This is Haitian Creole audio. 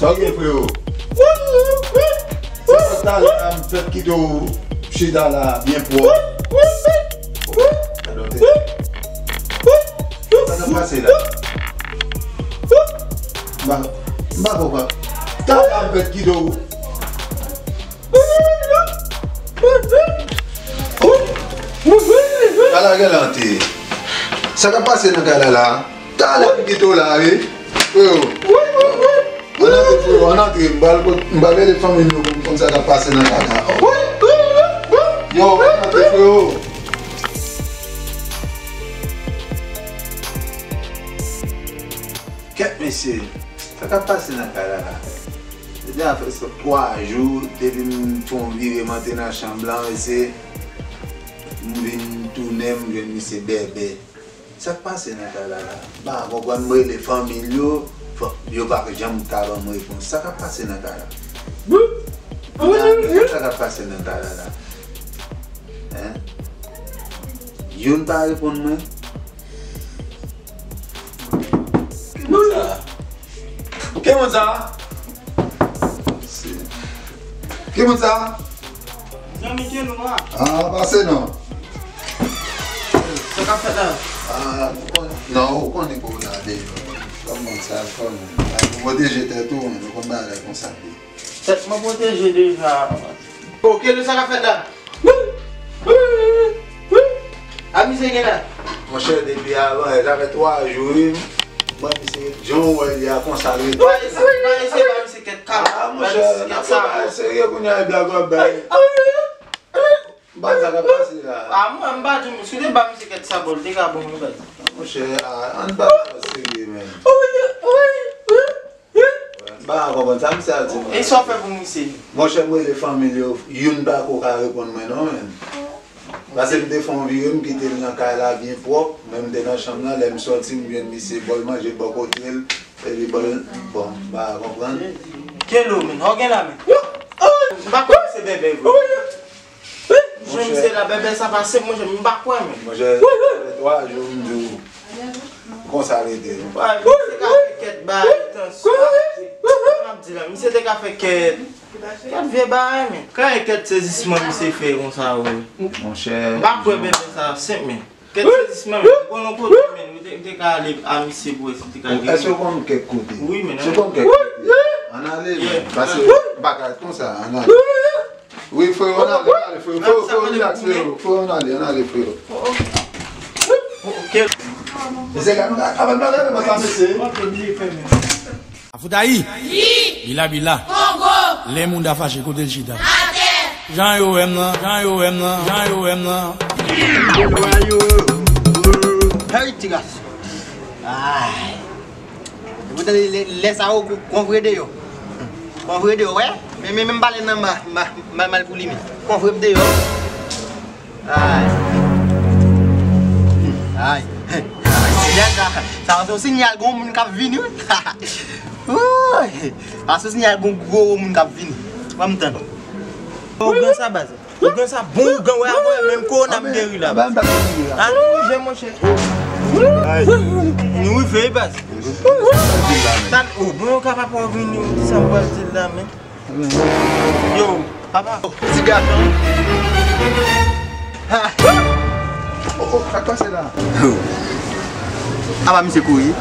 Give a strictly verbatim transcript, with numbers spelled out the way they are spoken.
Ok, freo. Se pou talè a m fèk kite w chita la byen pwòp. Gade yon tèt. Sa k ap pase la? M pa, m pa konprann. Talè a m fèk kite w. Ala gen lante. Sa k ap pase nan kay la la? Talè m kite w la, wi. Freo. Ann antre, freo, ann antre. M pral kot, m pral rele fanmi m yo pou m konn sa k ap pase nan kay la. Yo, ann antre, freo. Kèt, mesye. Sa k ap pase nan kay la la? Deja fè twa jou depi m fè yon vire m antre nan chanm lan, mesye. M vin tounen, m jwenn misye bèbè. Sa k pase nan kay la la? M pa konprann, m rele fanmi l yo, fò, yo pa janm ka ban m repons. Sa k ap pase nan kay la? Sa k ap pase nan kay la la? Hein? Youn pa reponn mwen. Ki moun sa? Ki moun sa? Ki moun sa? Zanmi Keno a. Ah, pase non. Sa k ap fèt la? Ah, nou konn, non, ou konnen pou w la deyò. Kòman sa, kòman? Ay, pou pwoteje tèt ou, nou konn bagay konsa. Tèt mwen pwoteje deja. Ok, lè sa k ap fèt la? A misye gen la. Monchè, depi avan, sa fè twa jou, wi. Mwen, misye, jan w wè l ye a, konsa l rete. Pa eseye, pa eseye ba misye kèt kalm. Ah, monchè, n ap fè bagay serye kounye a, e blag w ap bay. M pa sa k ap pase la. Ah, mwen, m pa di w, si w te ba misye kèt sabò, l te ka bon, wi, baz. Monchè, ah, ann pa serye, men. M pa konprann sa misye ap di mwen. E sa w fè pou misye? Monchè, m rele fanmi l yo, youn pa ko ka reponn mwen non, men. Paske m te fè yon vire, m kite l nan kay la byen pwòp, men m te nan chanm nan, lè m sòti, m jwenn misye bò l manje bò kote l, epi bò l, bon, m pa konprann. Keno, men, ou gen la, men. M pa kwè se bèbè vre. Jan misye la, bèbè sa pase, monchè, m pa kwè, men. Monchè, sa fè twa jou m di w konsa rete. Wè, misye ka fè kèt bay, tansyon, m ap di la, misye te ka fè kèt. Kèt vye bagay, men. Kay kèt sezisman misye fè konsa, wi. Monchè. M pa kwè bèbè sa senp, men. Kèt sezisman, men. Ou konn yon kote, men. Ou te, ou te ka ale a misye pou wè si te ka geri. Èske w konn kèk kote? Wi, men. Si w konn kèk kote. Ann ale, men. Paske bagay konsa, ann ale. Wi, frè, ann ale, ann ale, frè. Frè, frè, rilaks, frè. Frè, ann ale, ann ale, frè. Ok. Mesye, gade, nou ka, avan nou gade, mesye. Afoutayi! Bila bila! Kongo! Lè moun ta fache, kote l chita? Atè! Jan yo wè m nan, jan yo wè m nan, jan yo wè m nan. Hey, ti gason! Ay! Ou tande lè, lè sa yo, kon, kon vre deyò. Kon vre deyò, wè? Men, men, men m pale nan ma, ma, ma, mal pou li, men. Kon vre m deyò. Ay. Ay. Sinyal sa, sa se yon sinyal gon moun k ap vini, wi. Woy. Sa se yon sinyal gon gwo moun k ap vini. Ban m tann. Ougan sa, baz. Ougan sa, bon ougan, wè, wè, menm kowona m geri la, baz. An nou rive, monchè. Nou rive, baz. Tan, oh, bon, yo kapab wè vini, ou di sa m pral di l la, men. Yo, papa. Ti gason. Ha! Oh, oh, sa k pase la? Apa misye kouri?